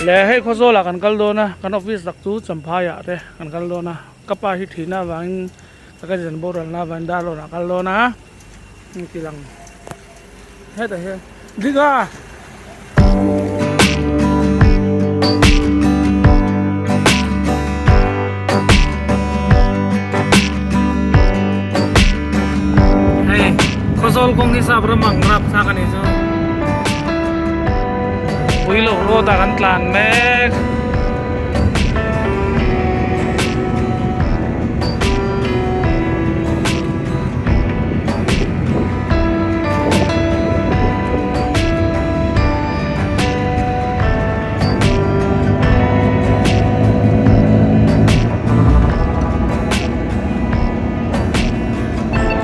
Le hei Khawzawl ah kan kal dawn a, kan office tak chu Champhai ah te kan kal dawn a, ka pa hi thihna avangin ka cousin boral na avangin Darlawn ah a kal dawn a, hei ti lang hetah hian Dika! Hei Khawzawl kawng hi sap ram ang rap thlak a nih chu. Puilo road ah kan tlan mek.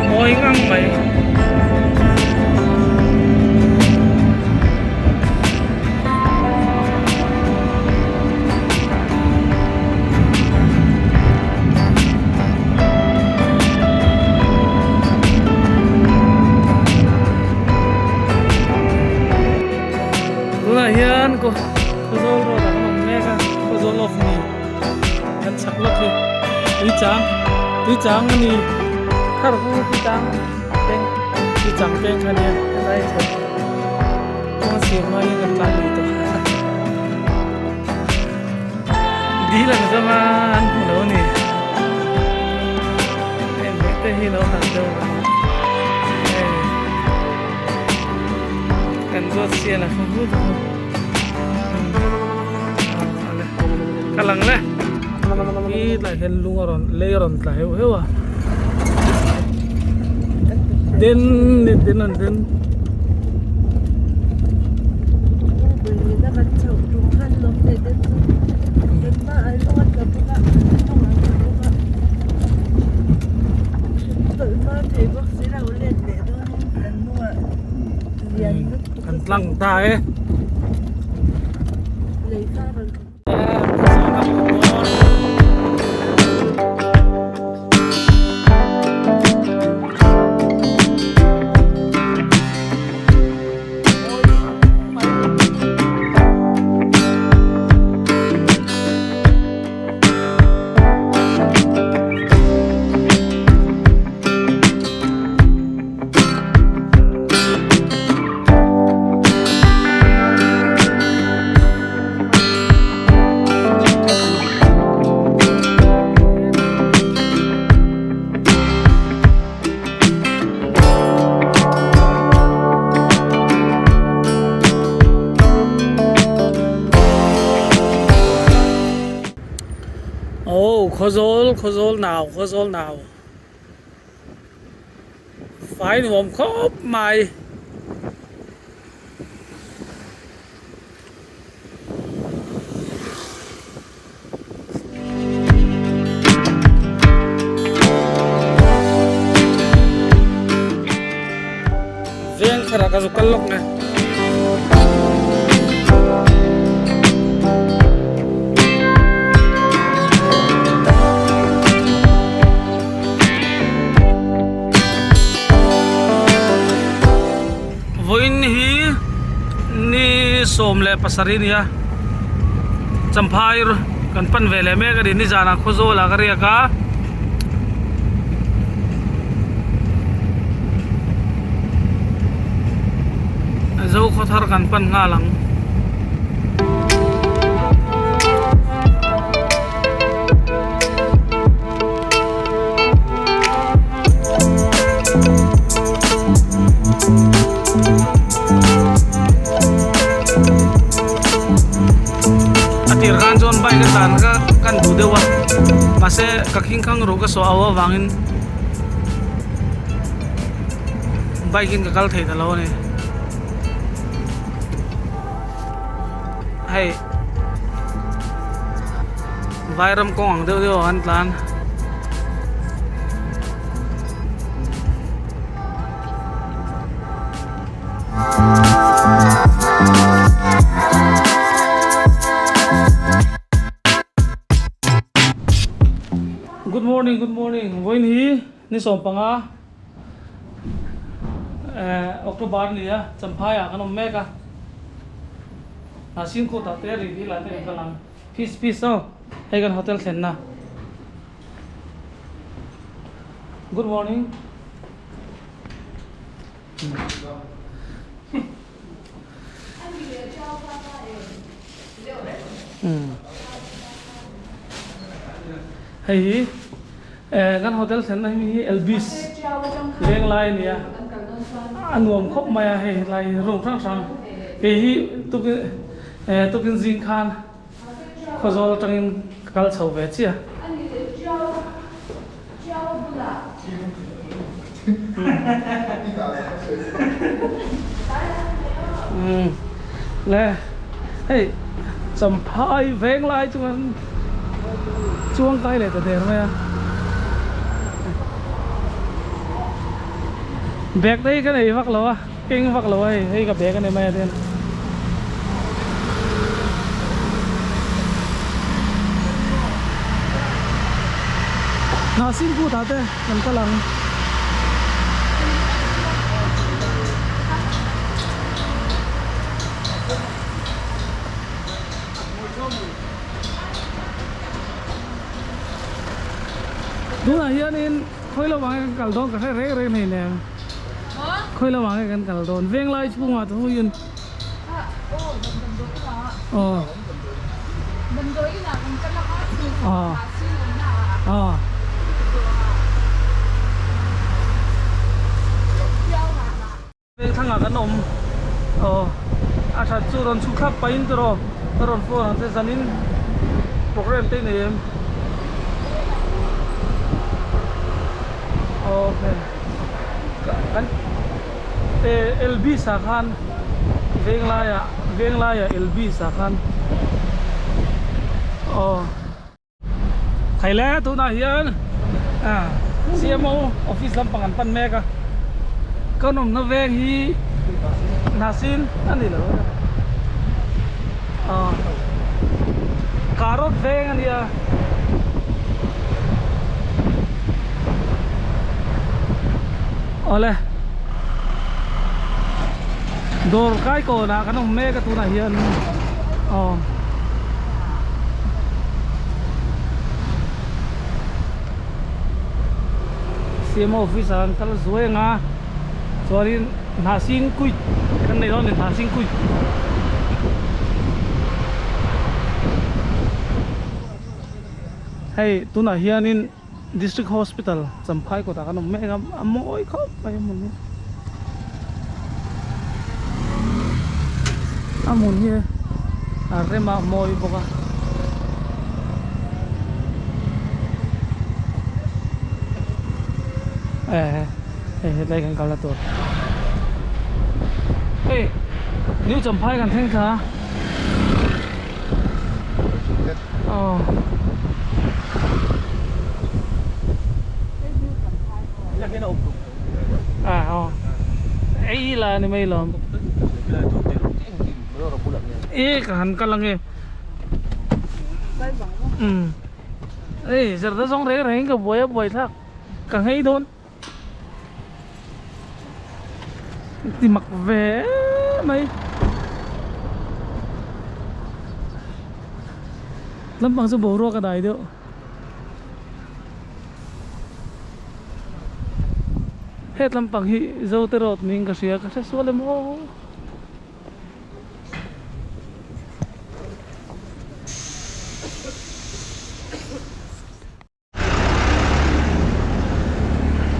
Mawi ngang mai. Tunah hian Khawzawl road ah kan awm mek a, Khawzawl off ni kan chhak lawk hi Tuichang Tuichang a ni thar chu Tuichang peng Tuichang peng kha nia helai chho kawng a siam lai hian kan tlan lui tawh a dil an zam a an hmu lo a ni heng hmeh te hi lo han deuh a hei. Kan zawt sial a hmu hlut hlut ka lang le hi tlai hian lung a rawn lei a rawn tla heuh heuh a den ni den an den Kan tlang ta e. Aw Khawzawl Khawzawl nau Khawzawl nau. Fai nuam khawp mai. Veng kharah ka zu kal lawk nge. Vawiin hi ni 17 a ni a Champhai kan pan ve leh mek a ni nizanah Khawzawl ah ka riak a. Zo khaw thar kan pan nghal ang. A tir khan chuan bike a tlan kha kan duh deuh a mahse ka khing khang ruh ka sawh au avangin bike in ka kal thei ta lo a ni hei vairam kawng ang deuh deuh ah an tlan. Good morning good morning vawiin hi ni 15 eh October a ni a Champhai ah kan awm mek a. Hnahsin kut ah te rih dil ah te kan kal ang. Peace peace aw. Hei kan hotel thlenna. Good morning. Hei hi kan hotel thlenna hi hi Elvis Venglai a nia a nuam khawp mai a hei helai hi room hrang hrang kei hi tukin tukin zing khan Khawzawl atangin ka kal chho ve chiah. Le hei Champhai veng lai chuan chuang kai leh ta der mai a. Bag te hi ka nei vak lo a. Keng vak lo a hei, hei ka bag a ni mai a tin. Hnahsin kut ah te kan kal ang. Tunah hianin khawi lovang e kan kal dawn ka hre reng reng hleinem. Khawi lamah nge kan kal dawn? Venglai chhungah chu huiin. Aw. Aw. Vengthlang ah kan awm. Aw. A that chu rawn chhuk thlap pahin tiraw ka rawn phone ang che zanin program te i nei em? Okay. Kan Elvis ah khan venglaiah venglaiah Elvis ah khan aw Khaile tunah hian CMO office lampang an pan mek a kan awmna veng hi Hnahsin a ni lo aw Karot veng a nia. Awle dawr kai kawnah kan awm mek a tunah hian aw CMO office ah kan kal zuai ang a chuanin hnahsing kuit kan nei dawn a ni hnahsing kuit. Hei tunah hianin District Hospital Champhai kawtah kan awm mek a a mawi khawp mai a hmun hi a hmun hi a rem a a mawi bawk a eh hei hetlai kan kalna tur hei New Champhai kan thleng thla a. Aw. À aw. Ei la ni mai lawm. E ka han kal ange. Um. Ei zarda zawng reng reng ka buai a buai thlak. Ka nghei dawn. Ti mak ve mai lampang chu boruak a dai deuh het lampang hi zote road niin ka hria ka hre sual em aw.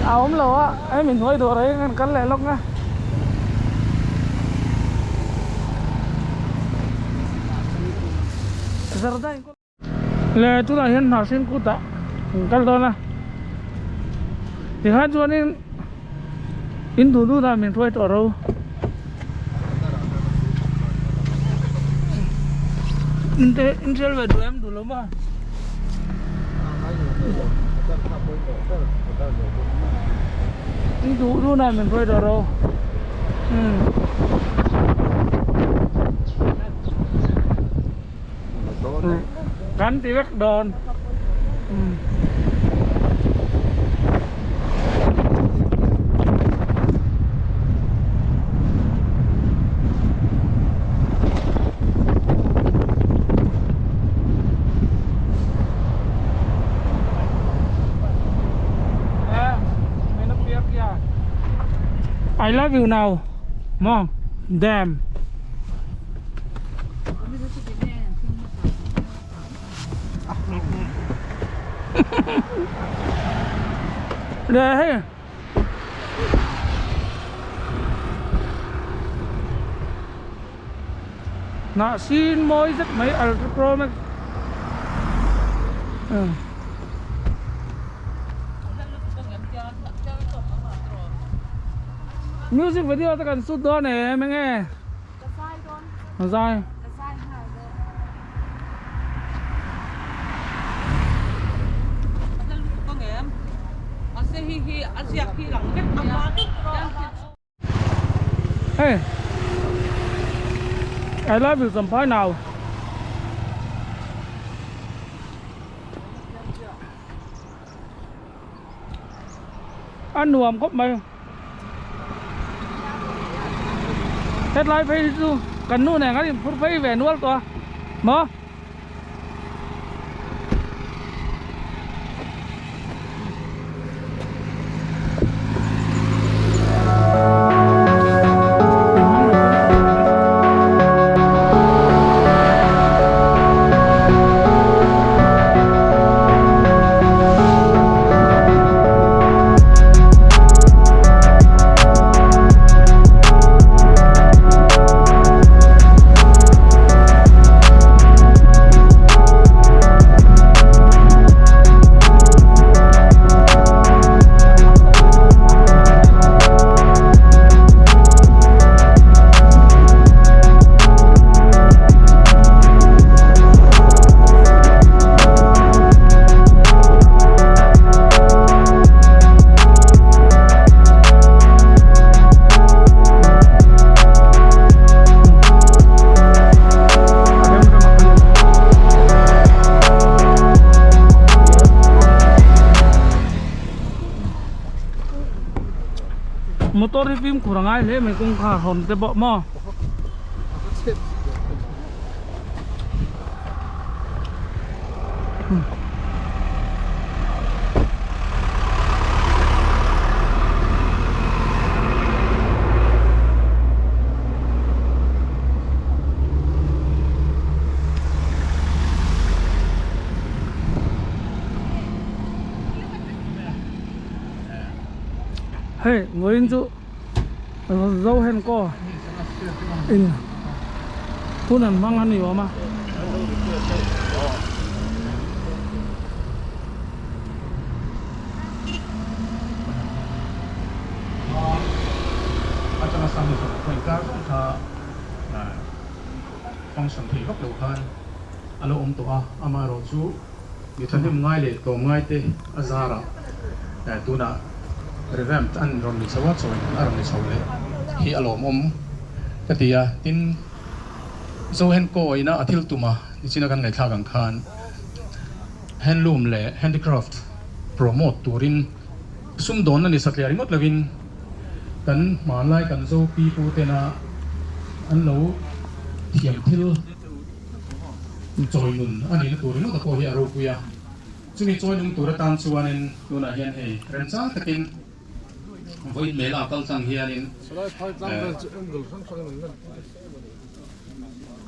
A awm lo a hemi hnuai dawrah hian kan kal leh lawk nga zarda in le tunah hian hnahsin kutah kan kal dawn a tikhan chuanin in duh duh dan min hruai tawh ro in te in hrial ve duh em duh lo maw in duh duh dan min hruai tawh ro umm kan ti vek dawn umm. love you now maw damn. Le hei. Hnah sin mawi zet mai Ultra Pro Max. Music video te kan shoot dawn em enge? Ka zai. Hey, I love you Champhai now. A nuam khawp mai. Hetlai phei hi chu kan nu nen kan inphur phei ve nual tawh a maw. Motor hi fimkhur a ngai hle mai kawngkhar hawn te pawh maw. Hei vawiin chu zo hen kaw in hun an hmang a ni awm a. Atanga sang zawk khawi kar zawng kha function thei vak lo khan a lo awm tawh a, amaherawh chu mi thahnem ngai leh tlawm ngai te a zarah tunah revamped an rawn ni chho a, chawi a rawn ni chho leh hi a lawmawm ka ti a, tin Zohenkaw ina a thil tum a nichina kan ngaihthlak ang khan handloom leh handicraft promote turin sumdawnna ni satliah ringawt lovin kan hmanlai kan zo pi pu tena an lo thiam thil chawi nun a nihna tur ringawt a pawh hi a ropui a, chumi chawi nung tur atan chuanin tunah hian hei remchang takin vawiin mela kal tlang hianin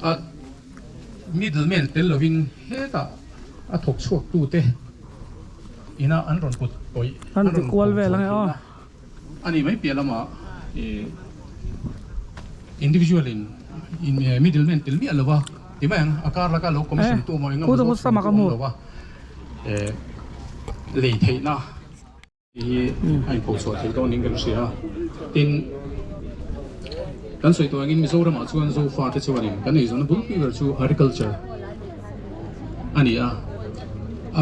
a middleman tel lovin hetah a thawk chhuak tute ina an rawn kut tawih an ti kual vel ange aw. A ni mai piah lamah individual in middleman tel miah lova ti mai ang a kar laka lo commission tu emaw engemaw zawt chhung tu awm lova lei theihna hi a inphochhuah theih dawn niin kan hria a. Tin, kan sawi tawh angin Mizoramah chuan Zofa te chuanin kan eizawnna bulpui ber chu agriculture a ni a.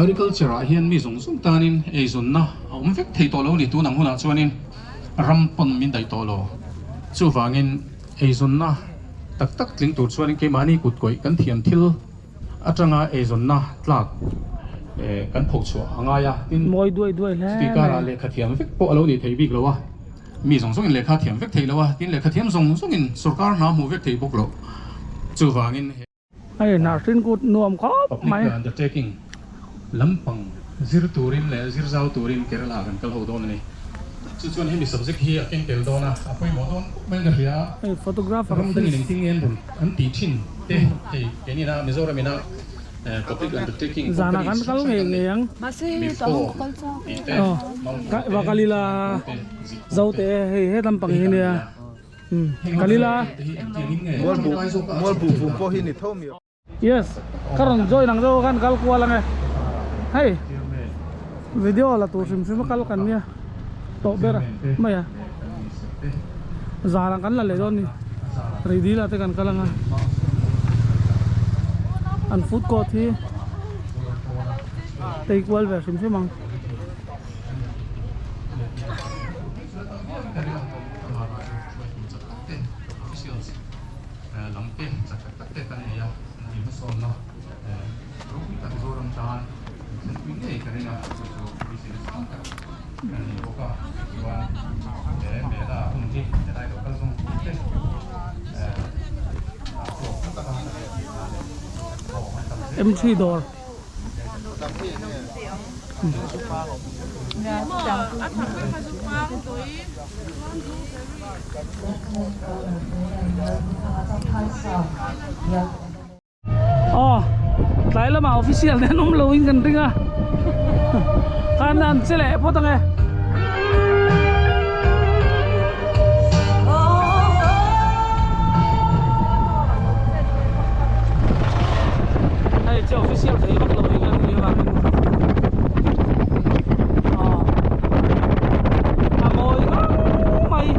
Agriculture ah hian mi zawng zawng tanin eizawnna a awm vek thei tawh lo a ni. Tun ang hunah chuanin ram pawn min daih tawh lo. Chuvangin eizawnna tak tak tling tur chuanin keimahni kut kawih kan thiam thil atanga eizawnna tlak kan pho chhuah a ngai a. Tin, Mawi duai duai hle chutih mai. karah lehkha thiam vek pawh a lo nih thei bik lo a. Mi zawng zawngin lehkha thiam vek thei lo a, tin lehkha thiam zawng zawngin sawrkar hna hmuh vek thei bawk lo. Chuvangin he. Hei hnah hrin kut nuam khawp Public mai. Undertaking lampang zir turin leh zir zau turin Kerala kan kal ho dawn a ni. Chu chuan hemi subject hi a keng tel dawn a, a pawimawh dawn khawp mai in ka hria. Hei photographer Ram dangin engtin nge an rawn an tih thin te hei keinin a Mizoram ina public undertaking Zana companies kan kal hrang hrang ngei kan ngei nei ang. Mahse hei Mifco tah kal chak tih te Aw Mount va te kalila Mount te Zikpui zo te te hei he lampang hei hi kan nia nei a. Heng ho Kalila te hi engtiangin nge tangkai zawk a a chhawk Mualbu theih vum dan pawh hi ni tho mi. Yes ka rawn join ang deuh khan kal kual ange hei video la tur hrim hrim a kal kan nia tawh ber mai a zan ah kan la leh dawn ni rei dil ah te kan kal anga an food court hi tei kual ve hrim hrim ang. Lam te chak tak tak te kan nei a, an ti hmasawnna ropui tak Zoram tan thlenpui ngei ka ring a, chu chu beiseina sang tak kan nei bawk a, tichuan he mela hun hi helai lo kal zawng te hlawk tak a hlawk an tam zel. M3 dawr. Aw tlai lamah official te an awm lo in kan ring a khan an che leh phawt ang e. Hei che official thei vak lo in an ni avangin aw a mawi ngang mai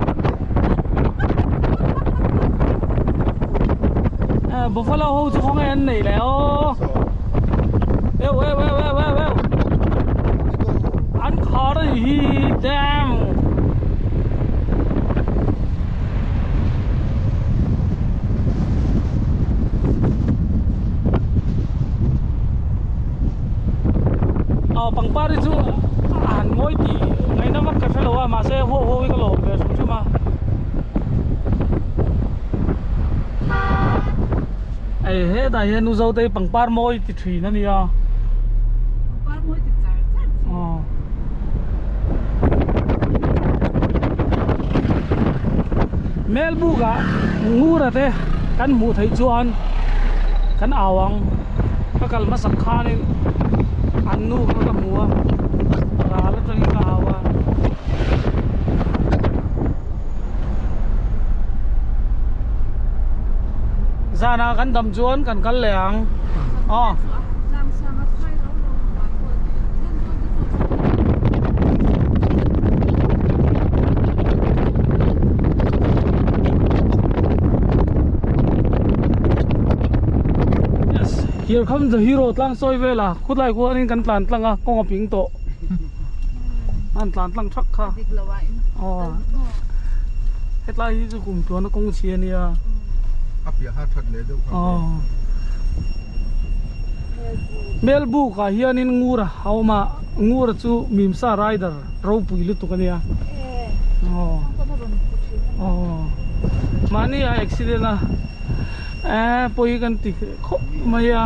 eh buffalo ho chu khawnge an nei leh aw eu eu eu eu eu eu an khar a ni hi damn. Aw pangpar hi chu a han ngawi tih ngaihna vak ka hre lo a mahse huau huau hi ka lawm ve hrim hrim a hei hetah hian u Zotei pangpar mawi ti thin a nia Pangpar mawi ti char char chi aw Melbuk ah Ngura te kan hmuh theih chuan kan au ang ka kal hmasak khanin an nu kha ka hmu a ral atangin ka au a. Zanah kan dam chuan kan kal leh ang aw. Yes, here comes the hero tlang sawi vel a khutlai khuanin kan tlan tlang a kawng a ping tawh an tlan tlang thak kha aw hetlai hi chu kum tluan a kawng chhi ania a piah kha that leh deuh kha aw Melbuk ah hianin Ngura a awm a Ngura chu Mimsa rider ropui lutuk ania aw aw mahni a accident a eh pawi kan ti khawp mai a.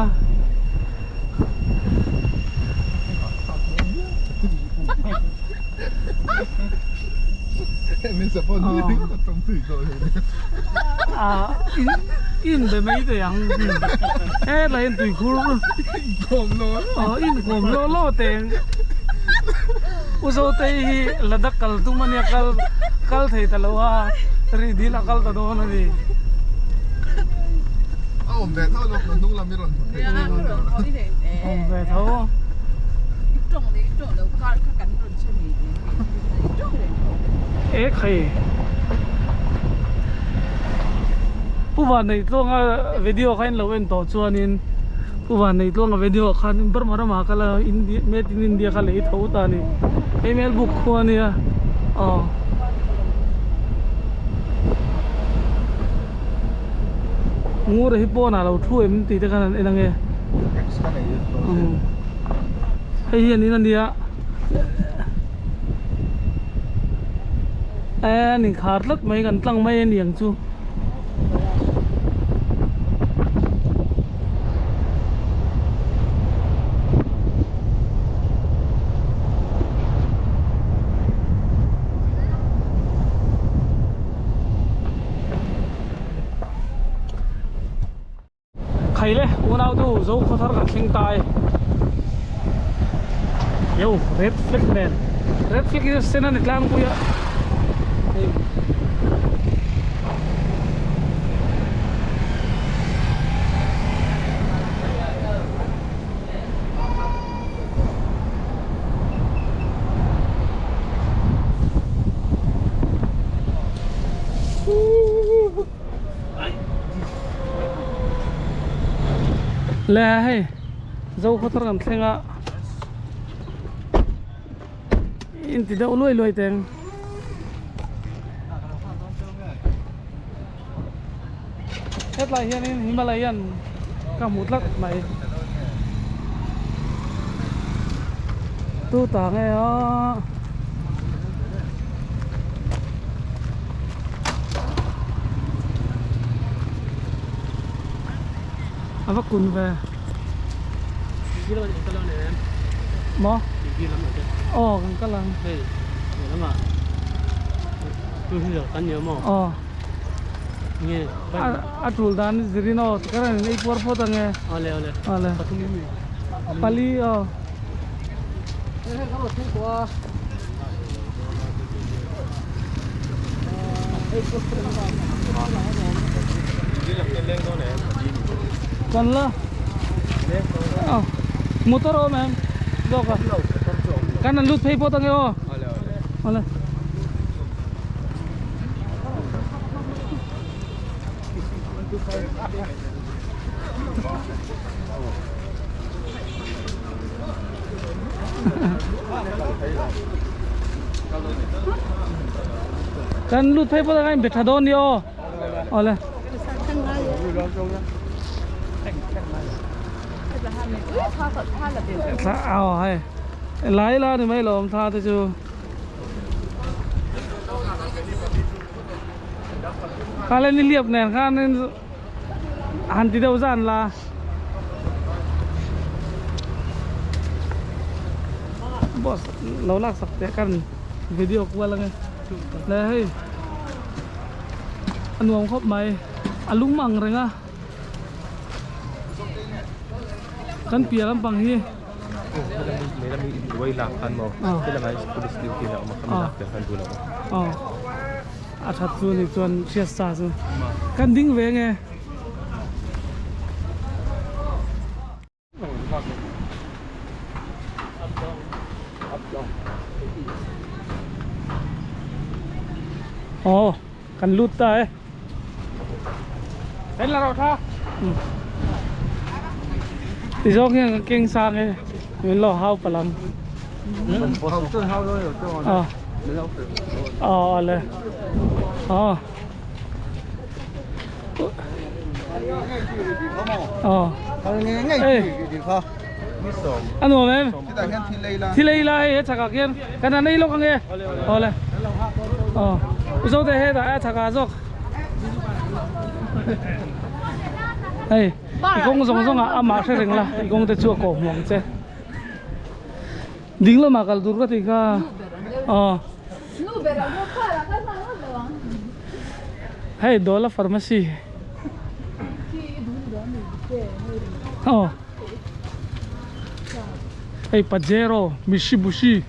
In be mai thei ang hetlai hian tuikhur aw in kawm law law teng u Zotei hi Ladakh kal tum ania kal kal thei ta lo a ri dil a kal ta dawn a ni. Awm ve tho. Ek hei. Pu Vanneitluanga video kha in lo en tawh chuanin Pu Vanneitluanga video khan Burma ramah kal a India made in India kha lei tho ta a ni. Hei Melbuk khua a nia aw. Ngur hi pawnah lo thu em tih te khan an en ange hei hi an in ania e an inkhar tlat mai kan tlang mai a niang chu. Khaile unau tu zo khaw thar kan thleng ta e. Yo red flag nen red flag hi sen a ni tlangpui a. Hei. Le hei zo khaw thar kan thleng a in ti deuh luai luai teng hetlai hianin Himalayan ka hmu tlat mai tu ta nge a a va kun ve maw aw kan kal ang aw. A tul dan zirin aw tikharan in ei puar phawt ange awle awle pali aw kan la aw motor awm em zawk a kan an lut phei phawt ange aw awle Kan lut phei pawh a in be tha dawn ni aw. Awle. Thla aw hei. Lai la ni mai lawm thla te chu. Kha le niliap nen khan in han ti deuh zan la. Boss lo lak sak teh kan video kual ange. Le hei a nuam khawp mai a lung mang reng a. Kan piah lampang hi. A that chu ni chuan hriat sa chu kan ding ve nge. Aw kan lut ta e. Ti zawng hian kan keng sang e min lo hau palang. Ờ. Ờ le. Ờ. Ờ. Ê. A nuam em. Thi lei la hei he chakah khian kan han ei lawk ange. Aw le. Aw. Zo te hetah a chakah zawk. Hei i kawng zawng zawngah amah hre reng la i kawng te chu a kawh hmuh ang che. Ding lamah kal tur ka ti kha. Aw. Hei Dawla Pharmacy. Aw. Hei Pajero Mitsubishi.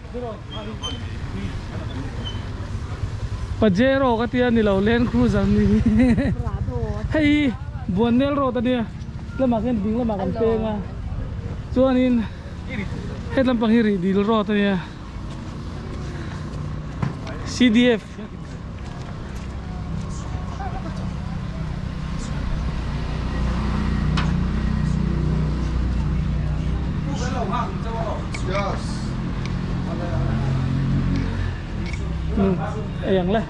Pajero ka tia ni lo Land Cruiser ni. Hei Buannel Road ania. Lamah khian ding lamah kan peng a. Chuanin hetlam pang hi rih dil road ania. CDF. Ei ang le.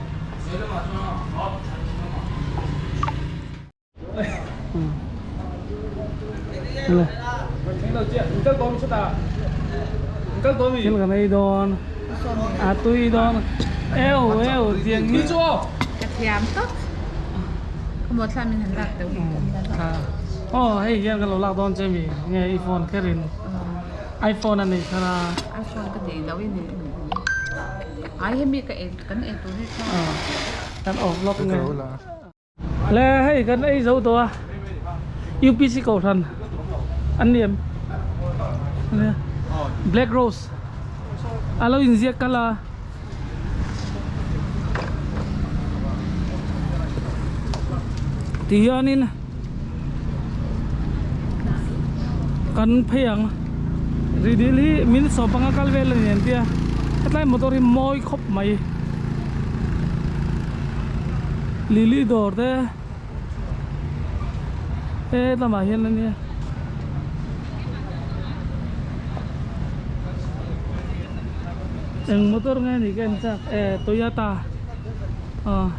Thil kan ei dawn a tui dawn eu eu tiang hi Ka thiam tawp ka maw thla min han lak deuh aw hei hian ka lo lak dawn che mi nge i phone kher in iphone a nei thar a iphone ka nei lo in ai hemi ka ei kan ei tur hi kan off lawk nge. Le hei kan ei zo tawh a. UPC kohhran an ni em ania black rose a lo inziak kal a. Ti hianin kan phei ang ridil hi min sawp anga kal vel a ni an tia hetlai motor hi mawi khawp mai lily dawr te helamah hian a nia. Eng motor nge ni ka en chak eh Toyota ah.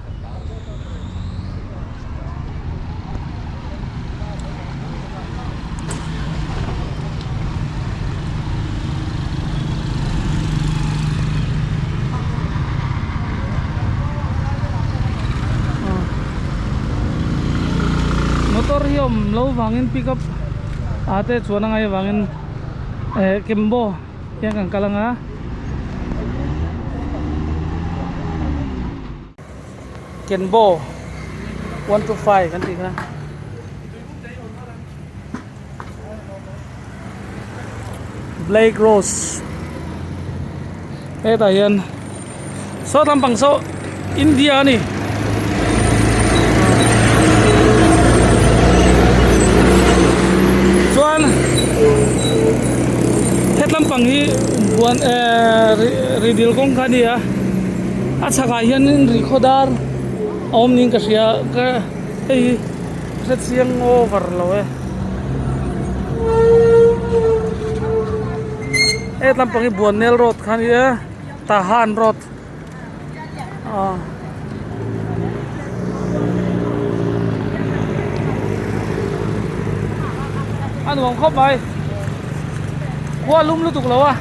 Motor hi awm lo vangin pick up ah te chuan a ngaih avangin eh Kembo hian kan kal anga. Kenbo 125 kan tih kha. Blake Rose hetah hian saw lampang saw India a ni chuan het lampang hi buan ehh ri dil kawng kha a ni a a chhakah hianin rihkhawdar a awm niin ka hria ka hei hi. Hre chiang over lo e. He lampang hi Buannel road kha a ni a Tahan road ah. A nuam khawp mai khua lum lutuk lo a.